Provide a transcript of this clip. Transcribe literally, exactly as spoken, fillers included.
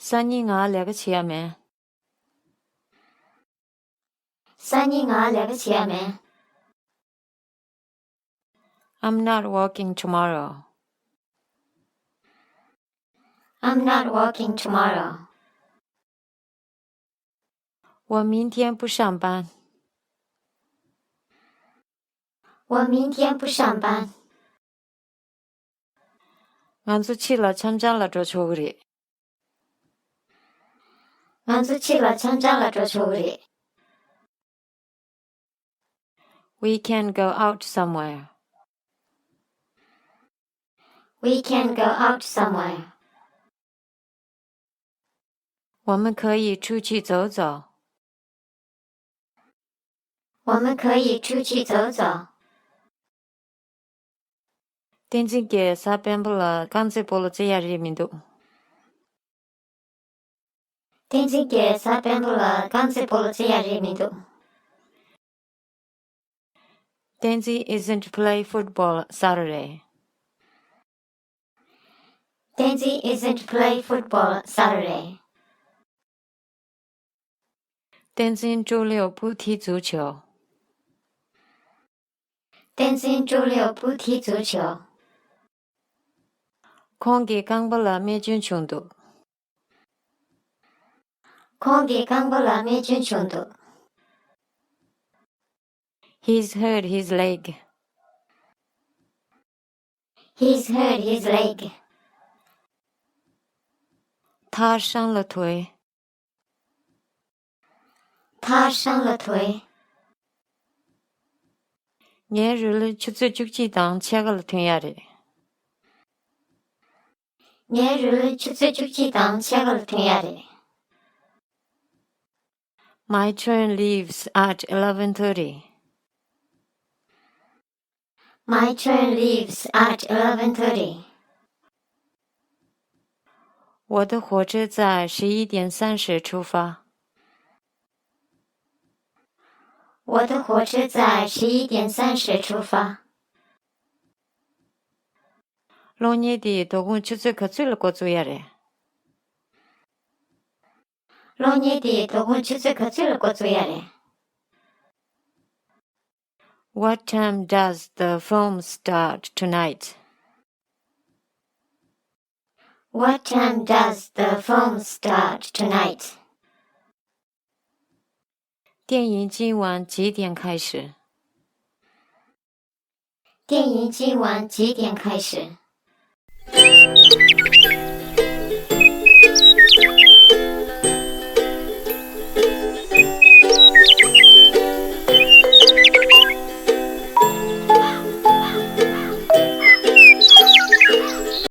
སང་ཉིན་ང་ལས་ཀ་བྱེད་ཡ་མེད། སང་ཉིན་ང་ལས་ཀ་བྱེད་ཡ་མེད། I'm not working tomorrow. I'm not working tomorrow. 我明天不上班。我明天不上班。 ང་ཚོ་ཕྱི་ལ་འཆམ་འཆམ་ལ་འགྲོ་ཆོག་གི་རེད། ང་ཚོ་ཕྱི་ལ་འཆམ་འཆམ་ལ་འགྲོ་ཆོག་གི་རེད། We can go out somewhere. We can go out somewhere. 我们可以出去走走。我们可以出去走走。 བསྟན་འཛིན་གྱིས་གཟའ་སྤེན་པ་ལ་རྐང་རྩེད་སྤོ་ལོ་རྩེ་ཡ་རེད་མི་འདུག་བསྟན་འཛིན་གྱིས་གཟའ་སྤེན་པ་ལ་རྐང་རྩེད་སྤོ་ལོ་རྩེ་ཡ་རེད་མི་འདུག་བསྟན་འཛིན་isn't play football Saturday. 电子 isn't play football Saturday. 电子 周六不踢足球. 电子 周六不踢足球. ཁོང་གི་རྐང་པ་ལ་རྨས་སྐྱོན་བྱུང་འདུག་ཁོང་གི་རྐང་པ་ལ་རྨས་སྐྱོན་བྱུང་འདུག He's hurt his leg. He's hurt his leg. 他伤了腿. 他伤了腿. ངའི་རུ་ལུགས་ཆུ་ཚོད་བཅུ་གཅིག་དང་ཕྱེད་ཀ་ལ་ཐོན་ཡ་རེད། ངའི་རུ་ལུགས་ཆུ་ཚོད་བཅུ་གཅིག་དང་ཕྱེད་ཀ་ལ་ཐོན་ཡ་རེད། My train leaves at eleven thirty. My train leaves at eleven thirty. 我的火车在十一点三十出发。我的火车在十一点三十出发。 གློག་བརྙན་དེ་དོ་དགོང་ཆུ་ཚོད་ག་ཚོད་ལ་འགོ་བཙུགས་ཡ་རེད། གློག་བརྙན་དེ་དོ་དགོང་ཆུ་ཚོད་ག་ཚོད་ལ་འགོ་བཙུགས་ཡ་རེད། What time does the film start tonight? What time does the film start tonight? 电影今晚几点开始？电影今晚几点开始？